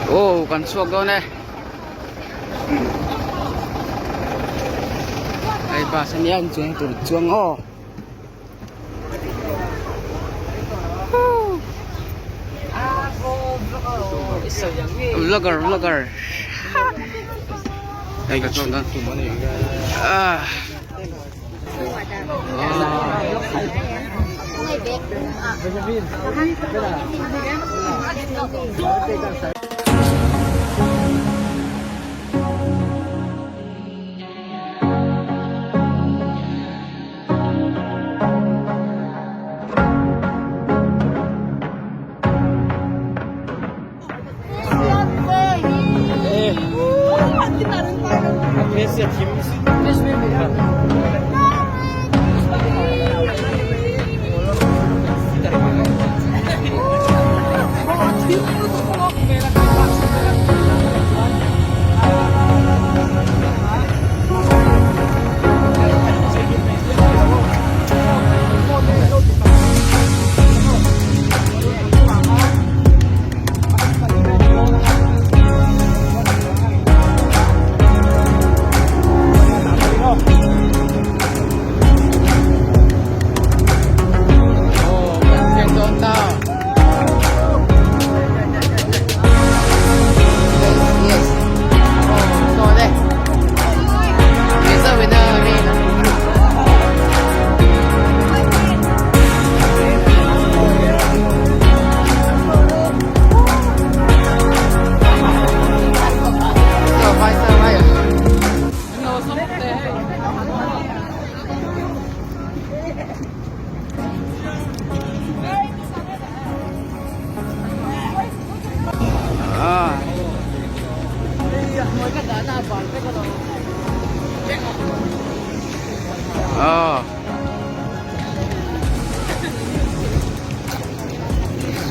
Aw kan chhuak dawn e hei bus ania an chuang tur chuang aw vlogger vlogger hei ka chuang dawn ah.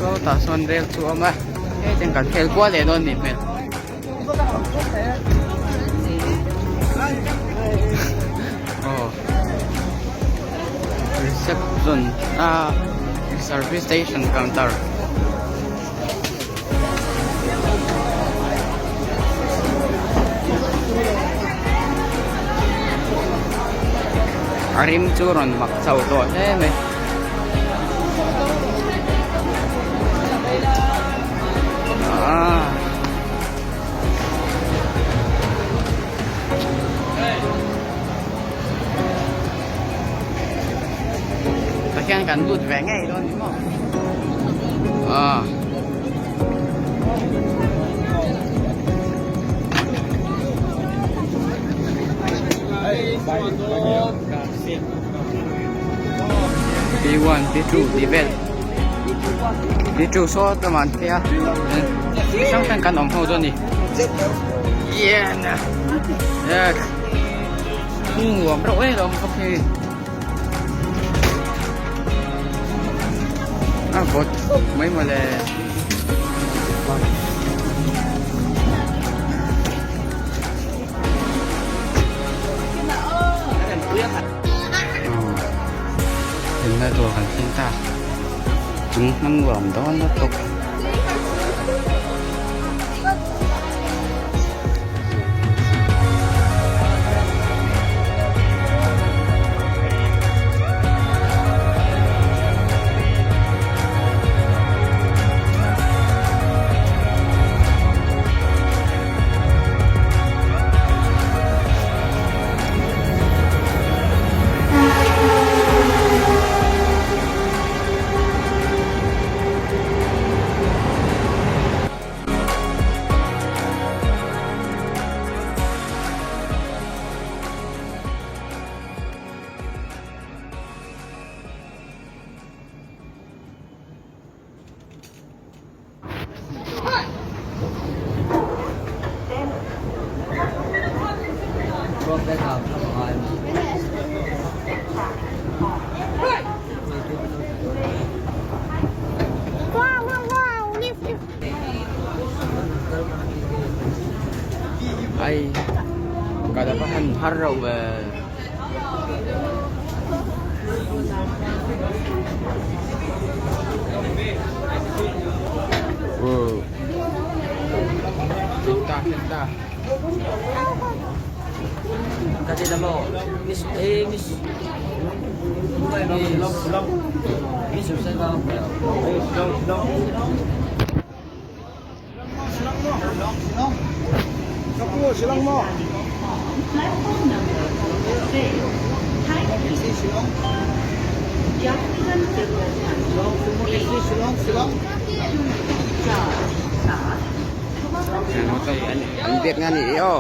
Sawtah sawn rel chu a awm a hei chuan kan khel kual leh dawn a nih hmel. Aw reception a service station counter. A rim chu rawn mak chho tawh hle mai. Pathian kan lut ve ngei dawn ni maw ah B1 B2 tih vel B2 saw tlawm an phei a chi hrang hrang kan awm ho dawn a ni nuam reuh em em bawk hi a vawt khawp mai mawle. Hlimna tur kan thleng ta chung hman nuam dawn lutuk. Ai kal a va han har reuh ve. ta thleng ta. An biak na ni aw.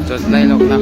Chawt lai lawk na.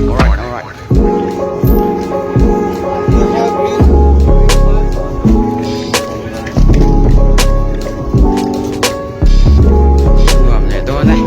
Alright, alright. Nuam leh dawn e.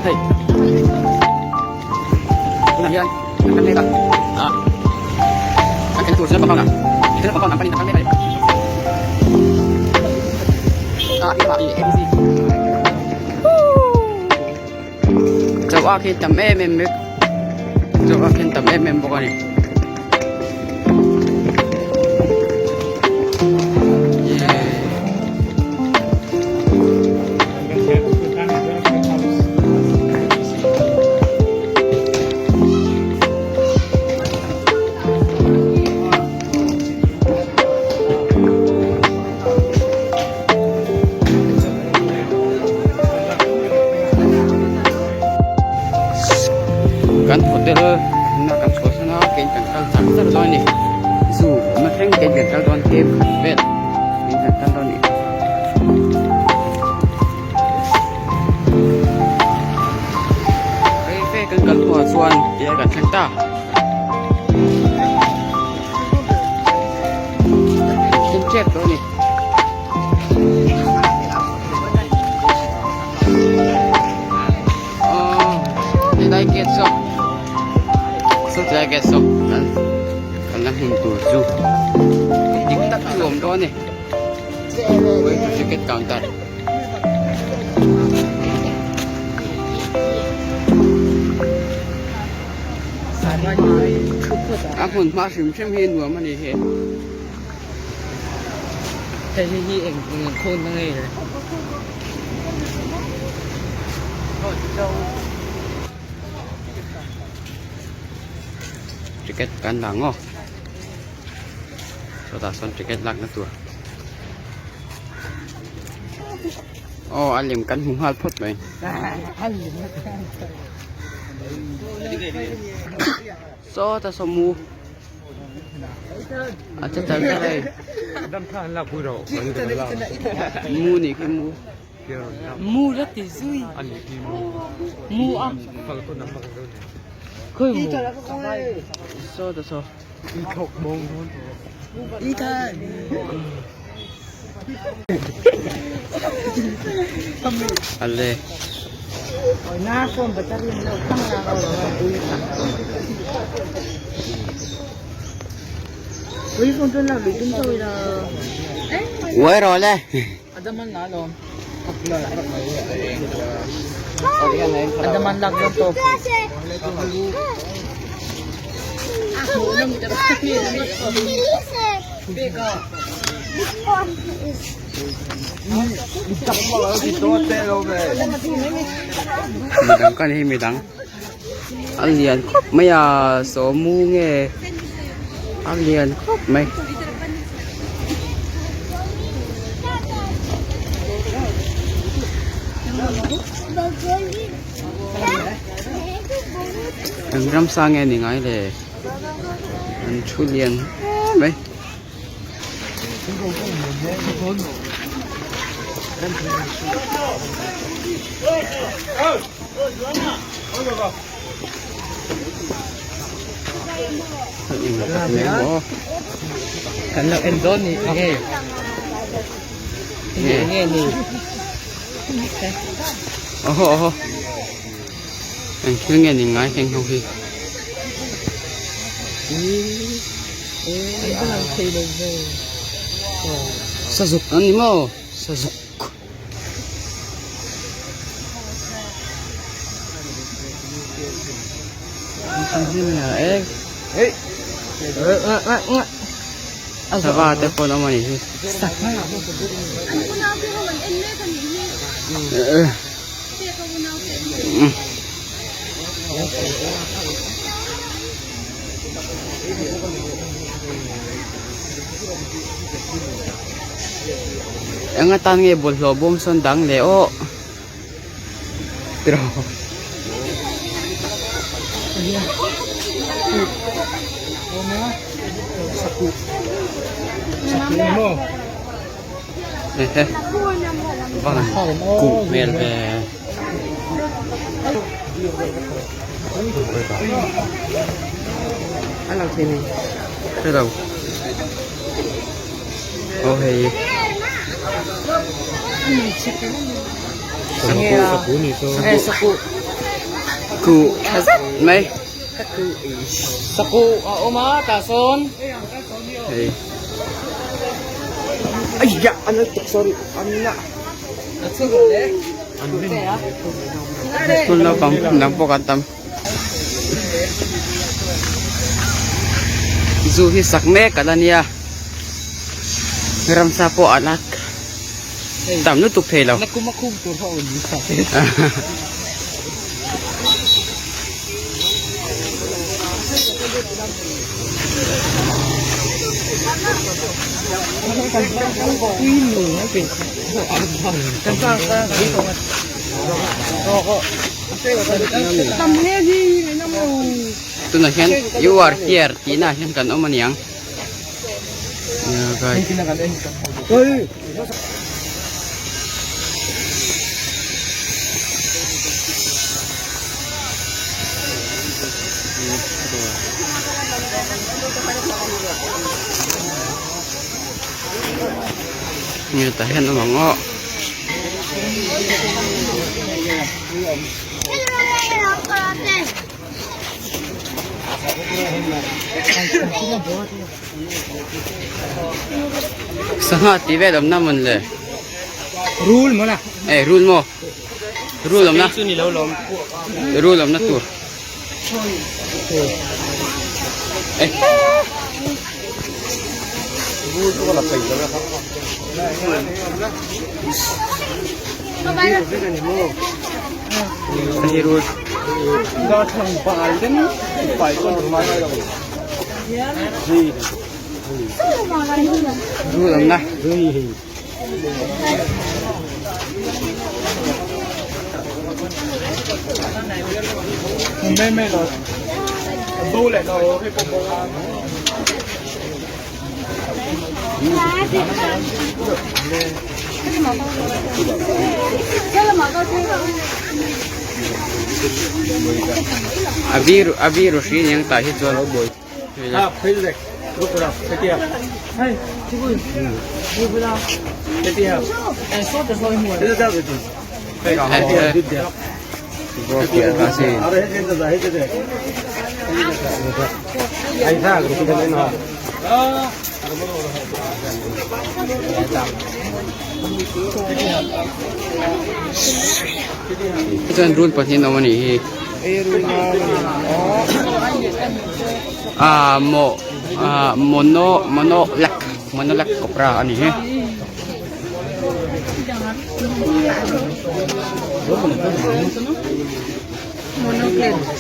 Hei tunah hian kan kal mek a ah kan kal tur chu compound ah thil compound ang panin kan kal mek a ni ah ih ih abc chauh a khi tam em em vek chauh a khi tam em em bawk a ni. Kan hotel na kan chhuah san a kein kan kal char char dawn a ni zu awmna thleng kein kan kal dawn cave khat vel kein kan kal dawn a ni. Rei fe kan kal hnuah chuan tia kan thleng ta. Thleng tep tawh a ni. Aww tilai gate saw saw tilai gate saw kan kan la hmun tur chu dik tak chu a awm dawn a ni. Way to ticket counter. A hmun hma hrim hrim hi nuam a ni hi. Hei hi hi eng eng khawn na nge le. Ticket kan la ang aw. Sawtah sawn ticket lakna tur aw a lem kan hmu nghal phawt mai. Sawta saw mu a che char char hei mu nih khi mu. Mu la ti zui mu a khawi mu. Sawta saw. Ale. Uai rawh le. Midang ka ni hi midang a lian khawp mai a sawmu nge a lian khawp mai. Eng ramsa nge ni ngai le an thu lian hle mai. Kan lo en dawn ni nge nge nge ni Oho oho eng thil nge ni ngai heng ho hi. Sazuk an ni maw sazuk. Sava te pawh an awm a nih hi. Eng atan nge bawlhhlawh bawm sawn dang leh aw tiraw. Ehe van kuh hmel ve. Hello. Oh hei. Saku. Ku tha zet mai. Saku a awm a tah sawn. Hei. Aiya an sorry an na. School naupang dang pawh kan tam. Zu hi sak mek a la nia. Ramsa pawh a la tam lutuk thei lo. Tunah hian you are here tih nah hian kan awm a niang. Nge tah hian awm ang aw. Sangha tih vel awmna mawn le. Rul maw la. Eh rul maw. Rul awmna. Rul awmna tur. Eh. Hei rul. Rul awmna. A biru hri aniang tah hi chuan. Chuan rul pahnih an awm a nih hi. Ah maw ah mono mono lek mono lek cobra a ni hi.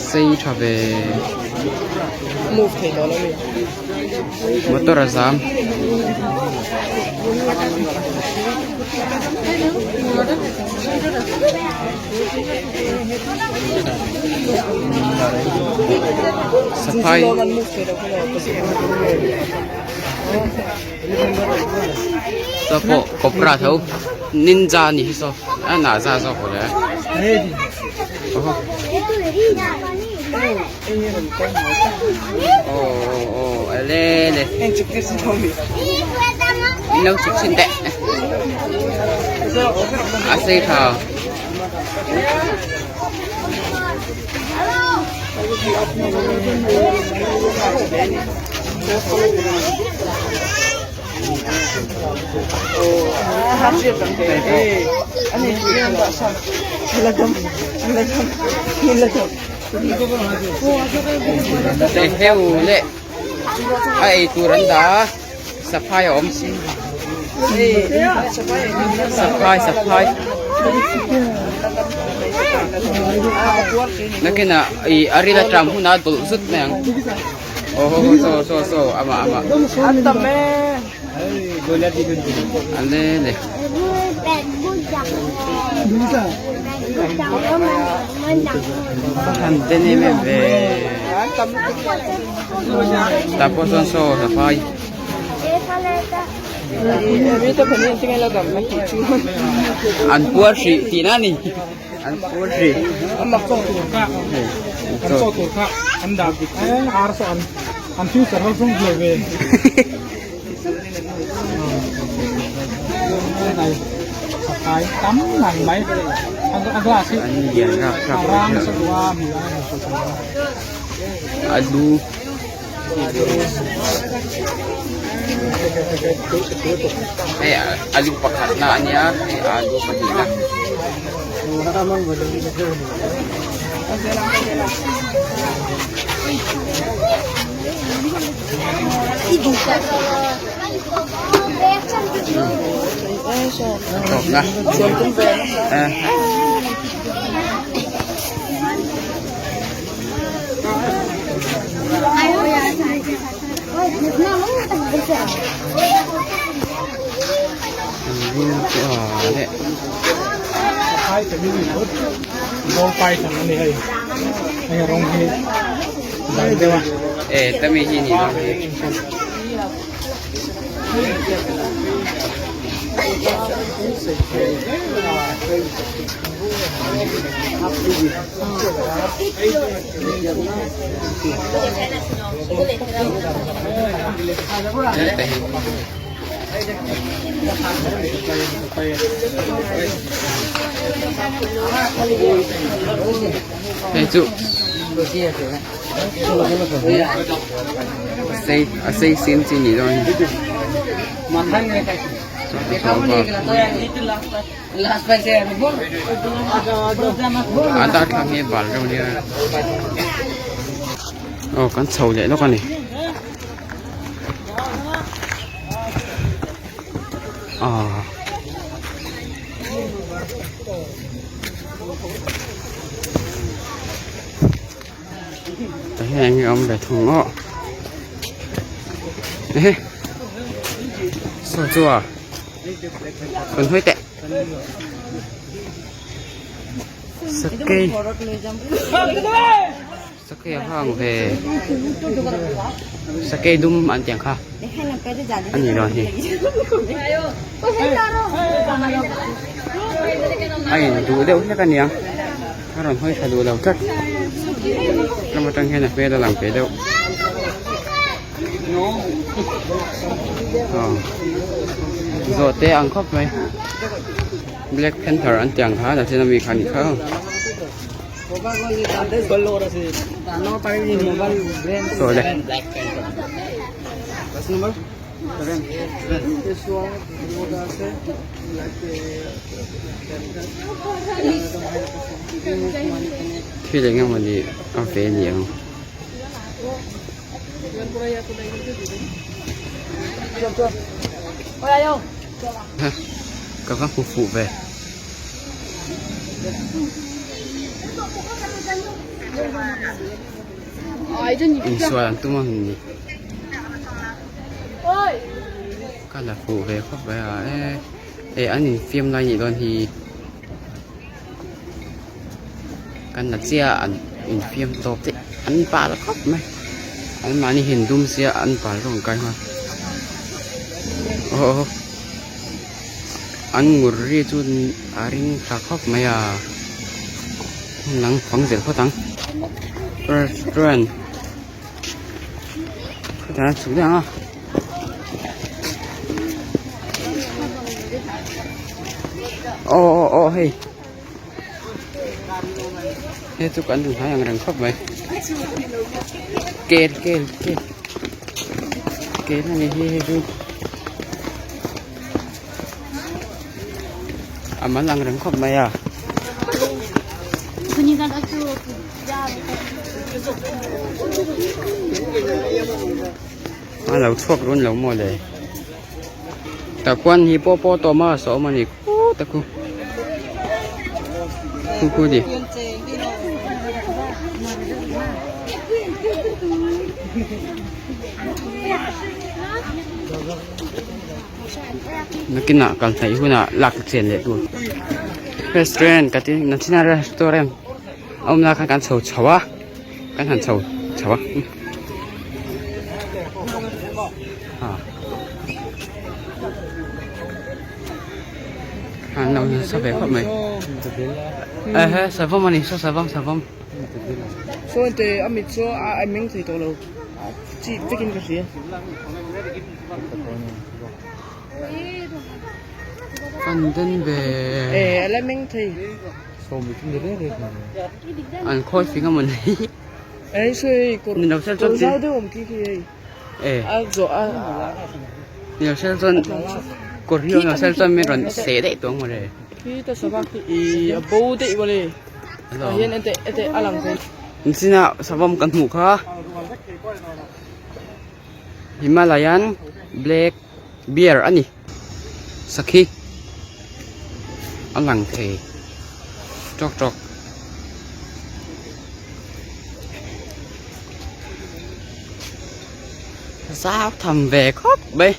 Sei tha ve motor a zam. Saphai saw pawh cobra tho ninja a nih hi saw a naza zawk awle aw aw ale le in lo chhuk chhin teh a sei tha. Heu leh a ei tur an dah a saphai a awm saphai saphai nakinah ih a ril atang hunah a dawlh zut mai ang. Aw ho ho saw saw saw amah amah ale le han den em em ve tah pawh chuan saw saphai an puar hrih tihna a ni. An puar hrih. Hei an chaw. An lian rap rap a lu. Hei alu pakhat na a nia hei alu pahnihna. Tawpna. E tami hi ni lo hi. Hei chu a sei a sei sin chi nih dawn hi. A darthlalang hi bal reuh nia aw kan chho leh lawk a ni ah. Tah hian eng nge awm ve thung aw ehe saw chu a. Kan hawi teh. Sakei. Sakei a hang ve. Sakei dum an tiang kha. Ani lo hi. A in duh deuh hlek aniang. A rawn hawi tha duh lo tlat. Ram atang hian a hmel a lang ve deuh. Aw zawh te ang khawp mai black panther an tih ang kha la chin ami kha anih kha saw le. Thil eng emaw ni a ve ni ang. Ka va hmu fuh ve. Insual an tum a ni. Ka la fuh ve khawp mai a e eh an infiam lai nih dawn hi kan la chiah an infiam tawp te an pal khawp mai an mahni hi an dum sia an pal rawng kai nghal aw aw an ngur ri chu a ring tha khawp mai a lang fang zel phawt ang restaurant. Khawtah a chhuk daih ang a. Aw aw aw hei he chu kan hnai ang reng khawp mai kel kel kel kel a ni hi hei chu a mal ang reng khawp mai a. A lo chhuak run lo maw le tah khuan hi pawh pawh tawm a sawm a ni khut a khu khu khu ni. Nakinah kal hnaih hunah lak chian leh tur restaurant ka ti nachina restaurant. A awm lai khan kan chho chho a kan han chho chho a an lo nasa ve khawp mai ehe savawm a ni saw savawm savawm saw te a mit chu a meng thei tawh lo chi vekin ka hria. Kan den ve eh a la meng thei. An khawi fing a maw ni ni lo sel chuan ni lo sel chuan kawr hi awm lo sel chuan min rawn seh daih tawh ang mawle nichin ah savawm kan hmuh kha Himalayan black bear a ni. Sakhi a lang thei tawk tawk. Zau tham ve khawp mai.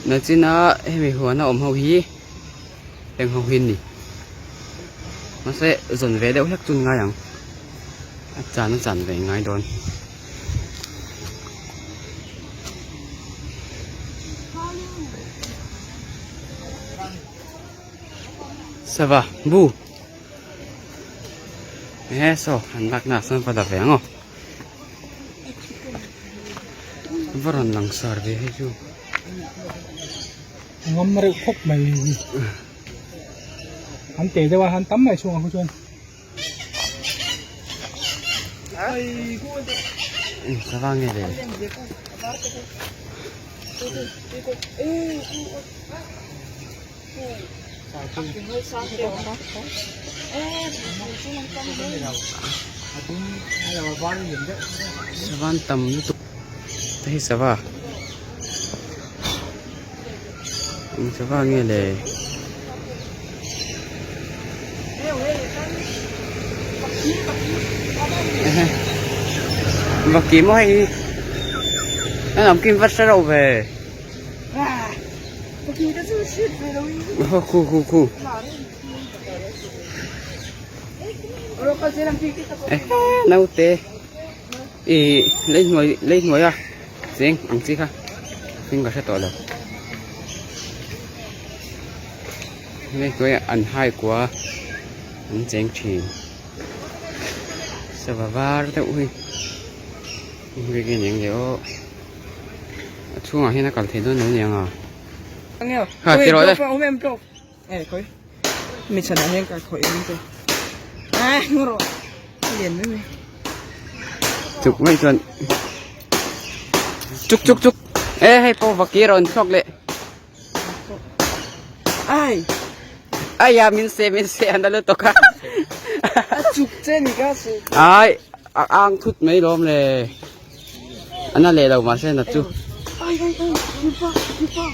Nachina hemi huana awm ho hi. Eng ho hi ni mahse zawn ve deuh hlek chu ni ngai ang a chan a chan ve ngai dawn sava bu he saw an lak na sawn va la ve ang aw va rawn lang sar ve hei chu. A ngam reuh khawp mai hi. An teh deuh a han tam mai chhungah khu chuan. Ka nge le. Savan tam lutuk te hi sava. Eng sava nge le? Va kim maw hei hi? A lam kim vat hre reuh ve. Khu khu khu. Naute ih lei hnuai lei hnuai a. Cheng ang chi kha hming ka hre tawh lo hei hnuaiah an hai kua an cheng thin sava var deuh hi hei hi eng nge aw a chhungah hian a kal thei dawn lo aniang a ha ti rawh le. E khawi mi chhanah hian ka khawih ring te a ngaw rawh a lian mai mai. Chuk mai chuan chuk chuk chuk e hei pawh vaki rawn thlawk leh. Ai Aya min se min se an la lutuk a. A chuk che ni ka su. Ai a ang thut mai lawm le. Ana leh lo mahse na chu. Ai ai ai hipa hipa.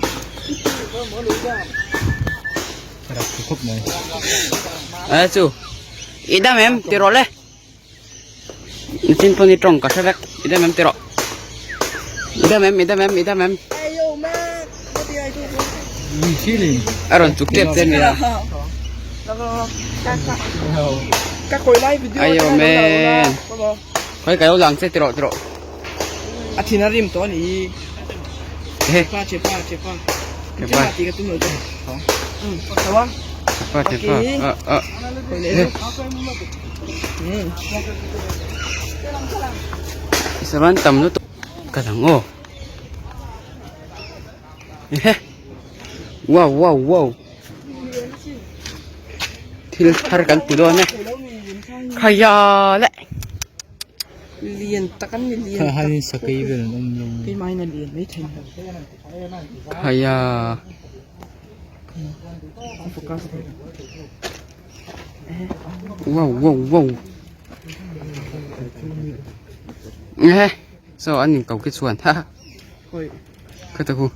Rak khawp mai. Ai chu. I dam em ti rawh le. Nichin pawh ni tawng ka hre vek i dam em ti rawh. I dam em i dam em i dam em. A rawn chuk tep che nia. Ayo men. Khawi ka lo lang che ti rawh ti rawh. A thin a rim tawh a ni hi. Chepa chepa chepa. Chepa. Ti ka tum lo che. Tho a. Chepa chepa. A a. Savan tam lutuk ka lang aw. Ehe. Wow wow wow. Thil thar kan hmu dawn e. Khaya le. Lian tak an ni lian tak. Kha sakei vel an awm lo. Keimah in a lian mai thei lo. Khaya. Focus. Wow wow wow. Ehe. So an in ko khi chuan ha. Khoi. Khata khu.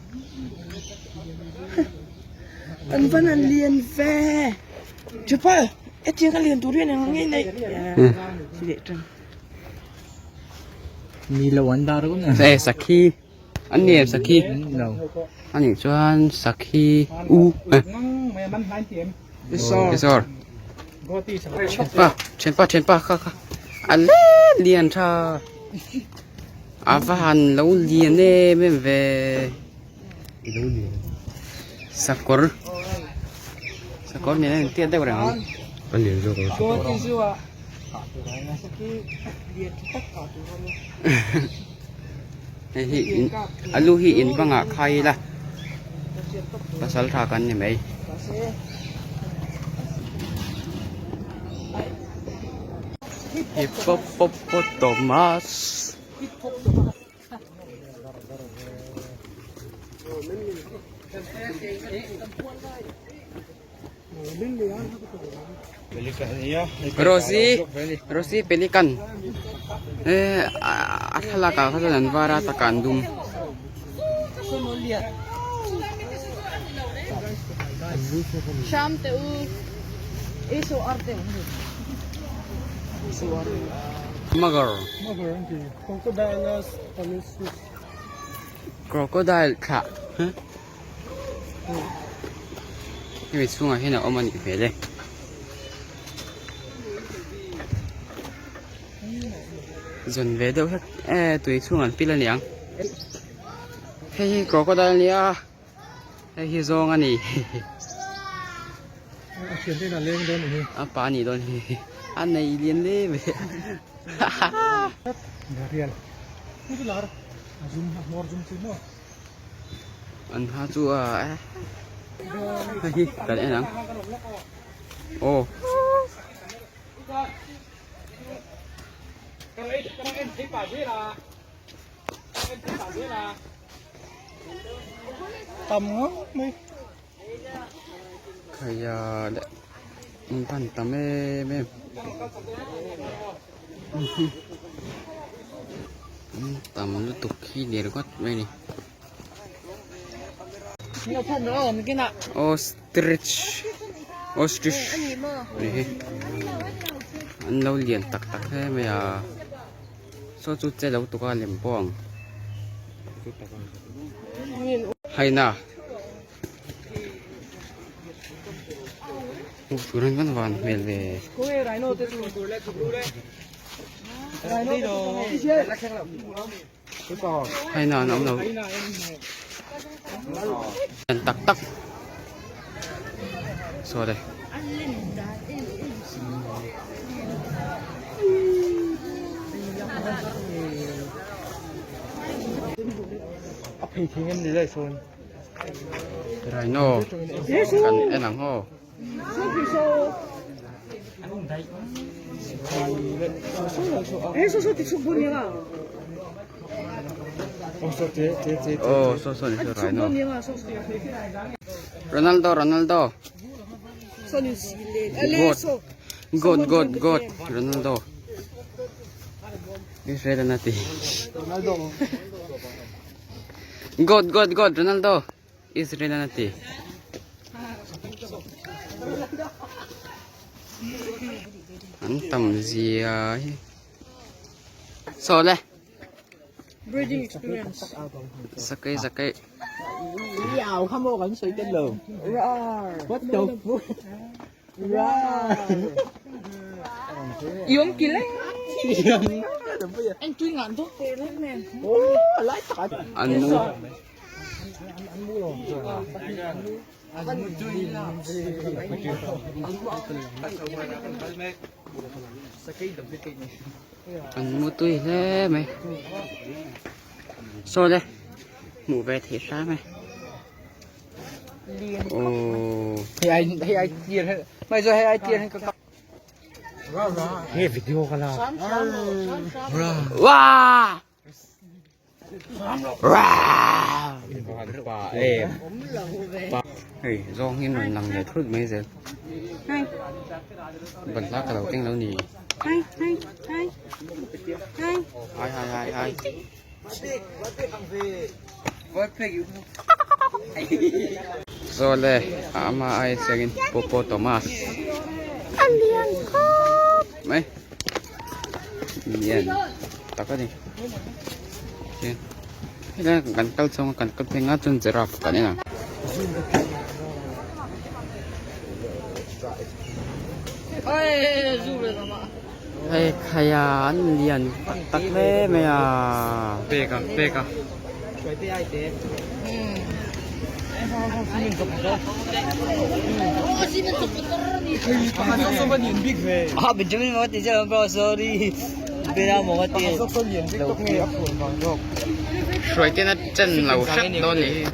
An van an lian ve. Chepa, hetiang a lian tur hian eng nge nei. Si leh tan. Ni lo an dar un. Eh sakhi. An ni em sakhi. Lo. Ani chuan sakhi u. Kisor. Thianpa, thianpa, thianpa kha kha. A le lian tha. A va han lo lian em em ve. Sakawr sakawr nen a intiat deuh reng ang. A lian zawk ang sakawr. Hei hi in a lu hi in bangah khai ila pasal tha kan ni mai. Hippopotamus. Rosy Rosy pelican eh a thlalak ah kha chuan an var a taka an dum. Mugger. Crocodile thlah hemi chhungah hian a awm a nih hmel e. Zawn ve deuh hlek e tui chhung an pil a niang hei hi crocodile a nia hei hi zawng a ni a pa a nih dawn hi a nei lian hle mai. An ha chu a hei hi kan en ang aw. Khaia leh an pan tam em em an tam lutuk hi ni ringawt mai a ni ostrich ostrich ni hi an lo lian tak tak hle mai a saw chu che lo tuk a lem pawh ang haina. Hmuh tur an van van hmel ve. Haina an awm lo. Lian tak tak. Saw le. A phei thei ngem ni lai sawn. Rhino kan en ang aw. Aw saw saw ni saw Rhino. Ronaldo Ronaldo. God God God God Ronaldo. Israel na ti. God God God Ronaldo. Israel na ti. An tam zia hi. Saw le. Breeding experience. Sakai sakai. What the fuck? Yom kile. Anh chui ngạn thuốc tê lắm nè. An mu. An mu tui hle mai. Saw le. Hmuh ve theih hram e. Aww. Wah! Hei zawng hi rawn lang leh thut mai zel ban hla ka lo keng lo ni hai hai hai hai Zawle a ama ai chiangin Popo Thomas a lian khawp mai lian tak a ni chuan helai kan kal chhung a kan kal phei nga chuan giraffe kan en ang. Hei khaia an lian tak tak hle mai a. Pek a pek a. Hruai ten a chen lo hret dawn nih hi.